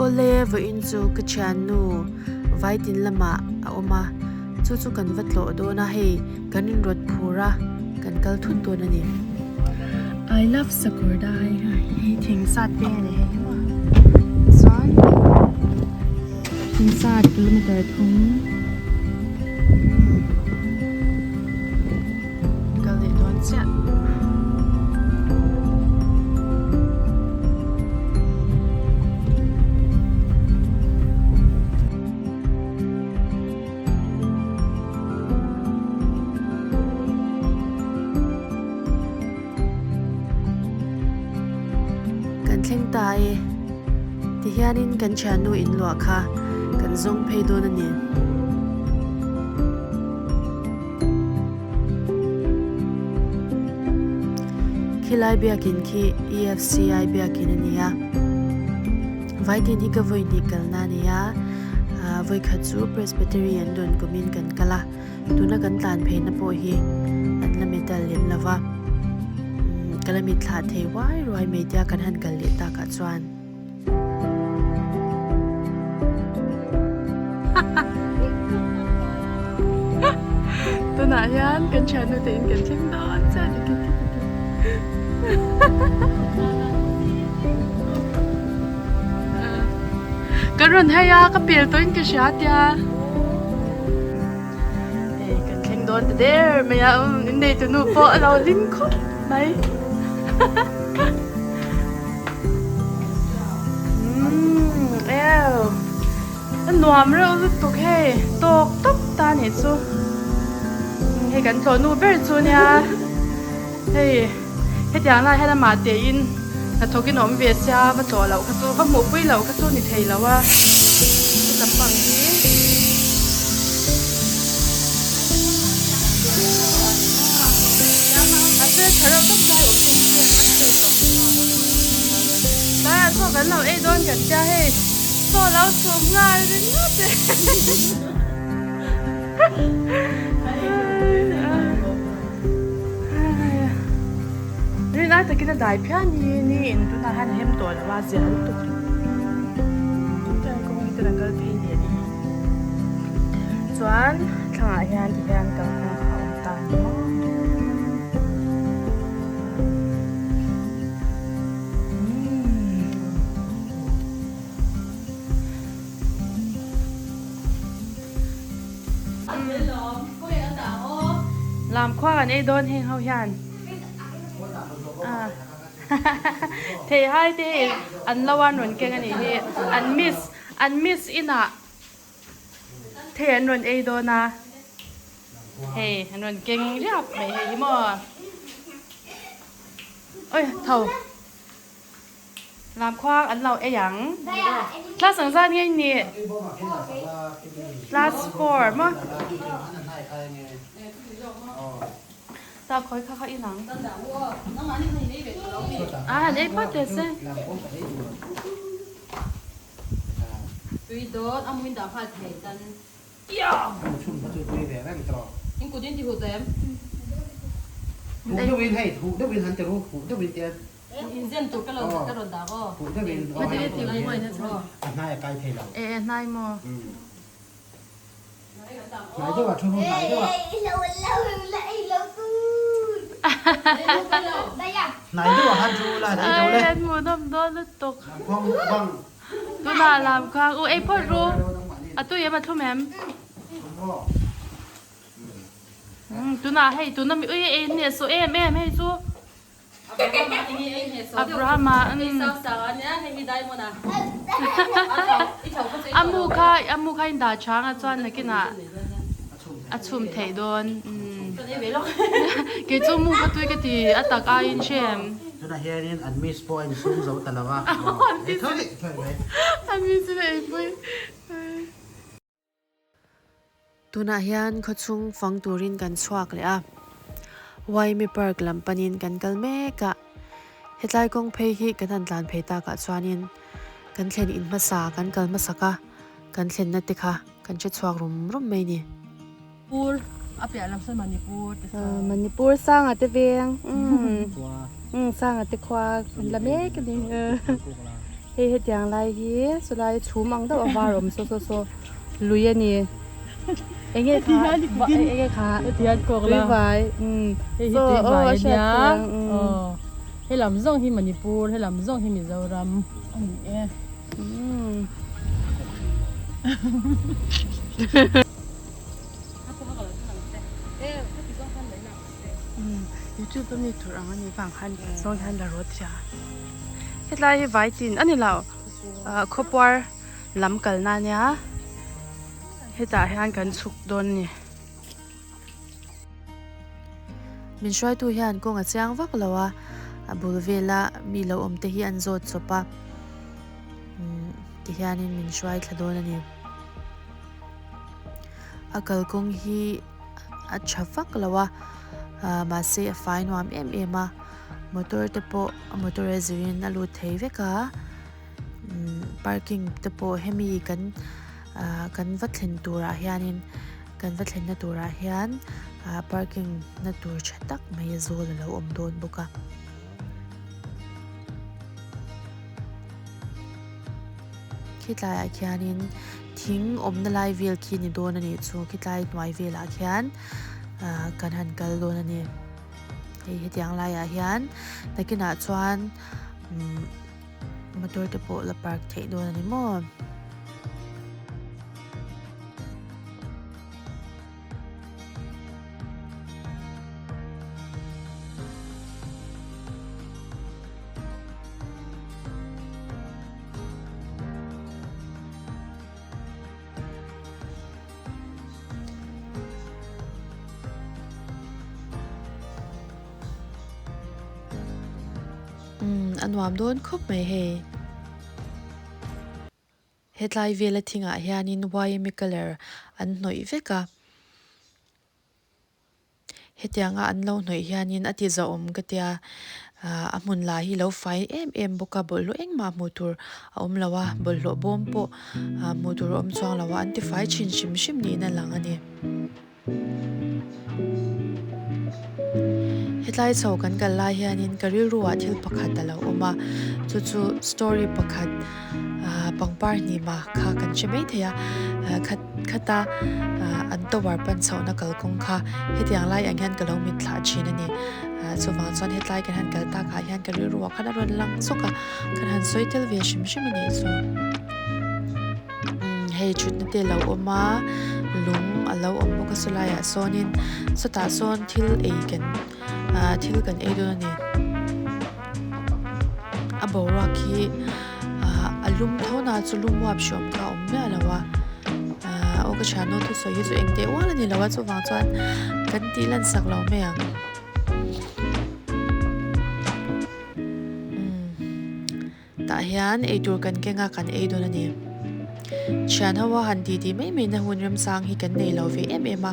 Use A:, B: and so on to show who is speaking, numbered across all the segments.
A: Awle vawiin chu ka thiannu vaitin lamah a awm a, chu chu kan va tlawh dawn a hei kan inrawt phur a kan kal thut dawn a ni. I love Sakawrdai hei thing sat peng a ni hei hi maw chuan thing sat kilometer thum kal leh dawn chiah. Kan thleng ta e, tihianin kan thiannu inluah kha kan zawng phei dawn a ni. Khilai biakin khi EFCI biakin a ni a, Vaitin hi ka vawi hnih kalna a ni a, vawi khat chu Presbytery an dawn kumin kan kal a, tuna kan tlan pheina pawh hi an la metal lem lo va, ka la mitthlah thei ruai ruai mai tia kan han kal leh takah chuan. Tunah hian kan thiannu te in kan thleng dawn chiah a ni. Ka rawn hei a ka pel tawhin ka hria tia hei kan thleng dawn ta der mai a in neitu nu pawh a lo hlim khawp mai. Umm eo a nuam reuh lutuk hei tawk tawp ta nih chu hei kan tlawh nu ber chu nia hei hetiang lai hian amah tein hnathawkin a awm ve sia va tlawh loh kha chu va hmuhpui loh kha chu ni thei lo a heti lampang hi. A hmel tha reuh tawp lai awm te hi chu a straight loh tlaiah chaw kan lo ei dawn kan tia hei chaw lo chhum nghal ringawt e rin ai takin a dai phian hi ni in tunah hian a hem tawh lo a zia lutuk kawng hi chuan a kal phei leh a ni. Chuan thlangah hian ti hian kalkawng kha a awm ta ni maw. Lam khua kan ei dawn heng ho hian. Theihai te hei an lo an rawn keng a nih hi an miss An miss inah thei an rawn ei dawn a, hei an rawn keng riap mai hei hi maw. Oi tho lam khuang an lo ei ang. Class ang zat nge ni? Class 4 maw? Ta khawi kha kha inang. A han ei phawt teh se.
B: Tui dawn a muin dah nghal thei tan.
C: Chhun kha chu tui ve reng tawh.
B: In kut in ti huh tawh em?
C: Huh deuh in hei huh deuh in han ti ru huh deuh in tia.
B: In zen tur ka lo ka rawn dah aw.
C: Huh deuh in
A: aw hei
C: a hnai a kai thei lo.
A: E e hnai maw.
C: Hnai deuh ah thu ru hnai deuh ah. Hnai deuh ah han thu la dai deuh le.
A: Ai an hmuhnawm dawn lutuk.
C: Lamkhuang bang.
A: Tunah lamkhuang u ei phawt ru. A tui em a thlum em? Tunah hei tuna mi ui ei hneh sawh em em hei chu. Abrahama a mu kha a mu kha in dah chang a chuan nakinah a chhum theih dawn kei chu mu ka tui ka ti a tak aiin hre em.
C: Tunah hianin an miss pawh a insum zo ta lo a.
A: An miss in a eipui. Tunah hian khawchhung fang turin kan chhuak leh a, Waimi Park lam panin kan kal mek a, hetlai kawng phei hi kan han tlan phei takah chuanin kan thlen in hmasa kan kal hmasak a, kan thlenna te kha kan hre chhuak rum rum mai ni.
B: Pur a piah lam sawn Manipur te sawn.
A: Manipur sanga te veng umm sanga te khua kan la mek a ni.
B: Hei hetiang lai hi chulai chhum ang deuh a var awm saw saw saw lui a ni. Enge kha enge kha tui vai umm chaw aw a hriat theih ang umm.
D: He lam zawng hi Manipur he lam zawng hi Mizoram a ni e.
B: Umm. Youtube a mi tur ang a nih vang khan sawn hian la rawt sia. Hetlai hi vai tin a ni lo ah khawpuar lam kalna a nia hetah hian kan chhuk dawn a ni.
A: Min hruaitu hian kawng a chiang vak lo a, a bul vela mi lo awm te hi an zawt chawp a, umm tihianin min hruai thla dawn a ni. A kalkawng hi a tha vak lo a, ah mahse a fai nuam em em a, motor te pawh a motor a zirin a lut thei vek a, umm parking te pawh hemi kan ah kan va thlen turah hianin kan va thlenna turah hian ah parking na tur tha tak mai a zawl a lo awm dawn bawk a. Khitlai ah khianin thing awmna lai vel khi ni dawn a nih chu khitlai hnuai velah khian ah kan han kal dawn a ni hei hetiang laiah hian nakinah chuan umm motor te pawh la park theih dawn a ni maw. Umm a nuam dawn khawp mai hei. Hetlai vela thingah hianin yma colour an hnawih vek a. Hetianga an lo hnawih hianin a ti zahawm ka tia ah a hmun lah hi lo fai em em bawk a bawlhhlawh engmah hmuh tur a awm lo a bawlhhlawh bawm pawh ah hmuh tur a awm chuang lo a an ti fai thin hrim hrim niin a lang a ni. Hetlai chho kan kal lai hianin ka rilru ah thil pakhat a lo awm a chu chu story pakhat ah pangpar hnima kha kan hre mai thei a ah khat khata ah an tower pan chhohna kalkawng kha hetiang lai ang hian ka lo mit thlah thin a ni ah chuvang chuan hetlai kan han kal takah hian ka rilru ah khan a rawn lang zawk a kan han sawi tel ve hrim hrim a nih chu. Umm hei thutna te a lo awm a lung a lo awm bawk a sawlai ah sawnin sawtah sawn thil ei kan ah thil kan ei dawn a ni a boruak hi ah a lum tho na chu lum uap hre awm kha a awm miah lo a ah aw ka thiannu thusawi hi chu eng teh ual a ni lo a chuvang chuan kan tih lan sak lo mai ang. Tah hian eitur kan keng a, kan ei dawn a ni. Thian ho a han titi mai mai na hun remsang hi kan nei lo ve em em a,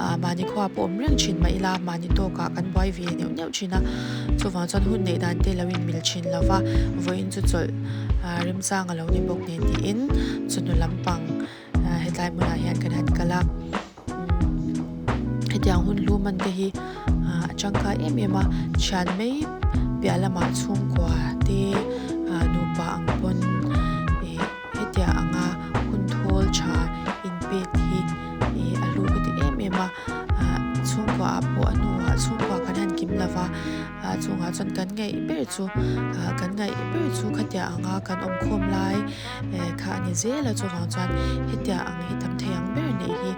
A: ah mahni khua pawh awm reng thin mah ila mahni tawkah kan buai ve neuh neuh thin a, chuvang chuan hun neih dan te lo inmil thin lo va, vawiin chu chawlh ah remsang a lo ni bawk nen tiin chawhnu lampang ah hetlai hmunah hian kan han kal a, hetiang hun lu man te hi ah a tangkai em em a thian mai piah lamah chhungkua te ah nupa ang pawn ih hetiang anga hun thawl tha inpek hi ih a hlu ka ti em em a ah chhungkua ah pawh a hnuah chhungkua kan han kim lova ah chungah chuan kan ngaih ber chu ah kan ngaih ber chu khatiang anga kan awm khawm lai. Eh kha a ni zel a chuvang chuan hetiang ang hi tam thei ang ber neih hi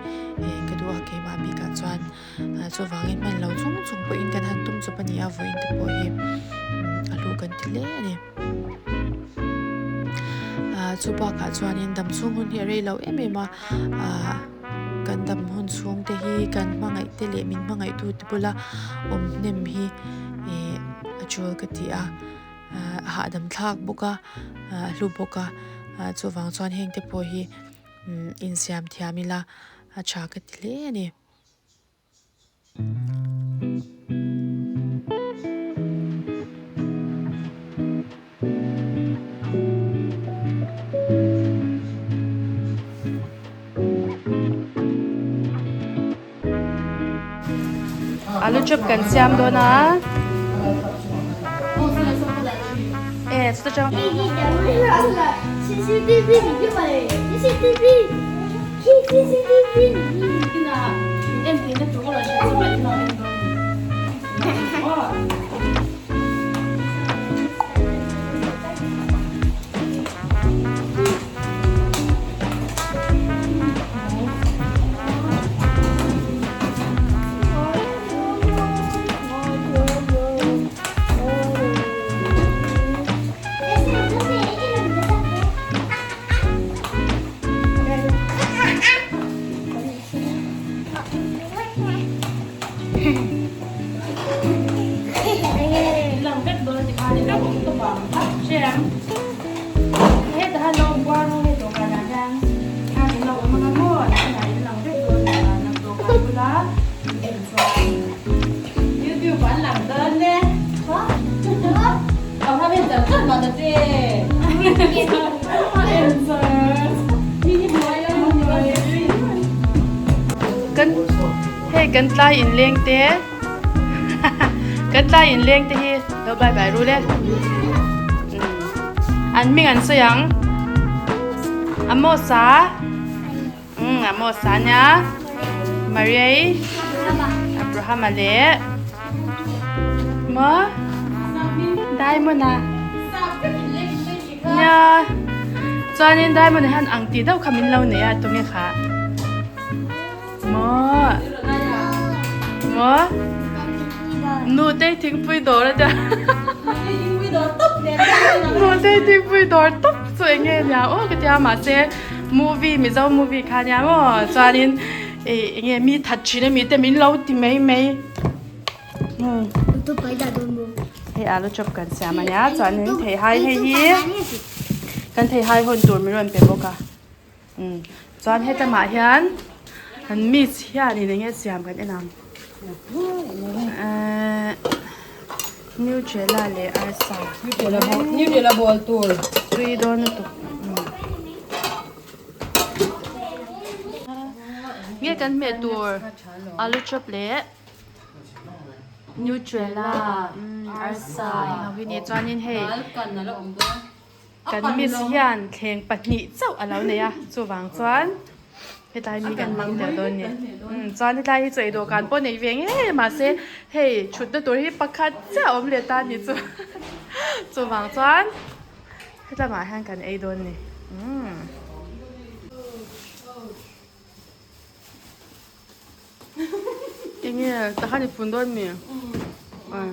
A: eh ka duh a keimah bikah chuan ah chuvangin hman lo chung chung pawhin kan han tum chawp a ni a vawiin te pawh hi a hlu kan ti hle a ni. Ah chu bakah chuanin dam chhung hun hi a rei lo em em a ah kan dam hun chhung te hi kan hmangaih te leh min hmangaih tu te bula awm hnem hi eh a tul ka ti a. a hahdam thlak bawk a a hlu bawk a ah chuvang chuan heng te pawh hi insiam thiam ila a tha ka ti hle a ni.
B: Alu chop kan siam dawn a e Chuta tang Kan hei kan tlai inleng te kan tlai inleng te hi lo bye bye ru le an hming an sawi ang Amosa Umm Amosa nia Mariai Abrahama leh maw Diamond a nia chuanin Diamond ah hian ang tih deuh kha min lo nei a tunge kha maw maw nute thingpui dawr a tia nute thingpui dawr tawp chu eng nge nia aw ka tia mahse movie mizo movie kha nia maw chuanin ih eng nge mi that thin ami te min lo ti mai mai hei alu chop kan siam ania chuanin theihai hei hi kan theihai hawn tur min rawn pe bawk a. Umm chuan hetlama hian an miss hianin eng nge siam kan en ang ehh nutella leh arsa
D: nutella bawl tur
B: tui dawn lutuk nge kan hmeh tur alu chop leh nutella arsa eng ho hi ni chuanin hei. Kan miss hian thleng pahnih chauh a lo nei a, chuvang chuan hetlai mi kan hmang tel dawn a ni. Umm chuan hetlai hi chaw ei dawhkan pawh nei ve ngei mahse hei thutna tur hi pakhat chiah a awm leh ta a ni chu. Chuvang chuan hetlangah hian kan ei dawn a ni. Umm. Enge takhan i fun dawn mi? Umm.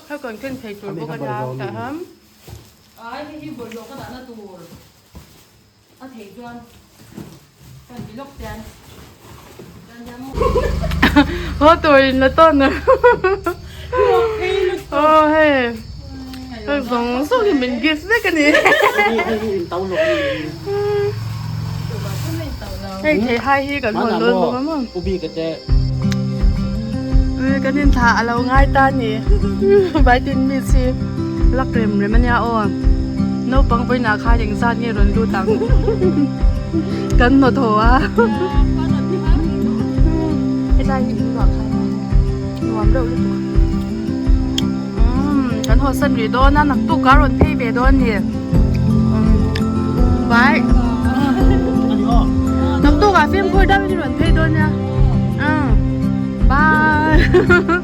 B: Hei kan ken thei tur bawk a nia tah hian. Haw tur in la tawn a aw hei hei zawng zawng hi min gift vek a ni. Hei thei hai hi kan hawn dawn bawk a maw. Kan in thlah a lo ngai ta a ni vaitin miss hi lak rem rem a nia aw naupang vawiinah khan engzat nge rawn lut ang kan hnawt haw a hetlai hi in luah khan nuam reuh lutuk umm kan haw san rih dawn a naktuk a rawn phei ve dawn a ni. Vai Naktuk ah fimkhur deuh in i rawn phei dawn nia. Bye.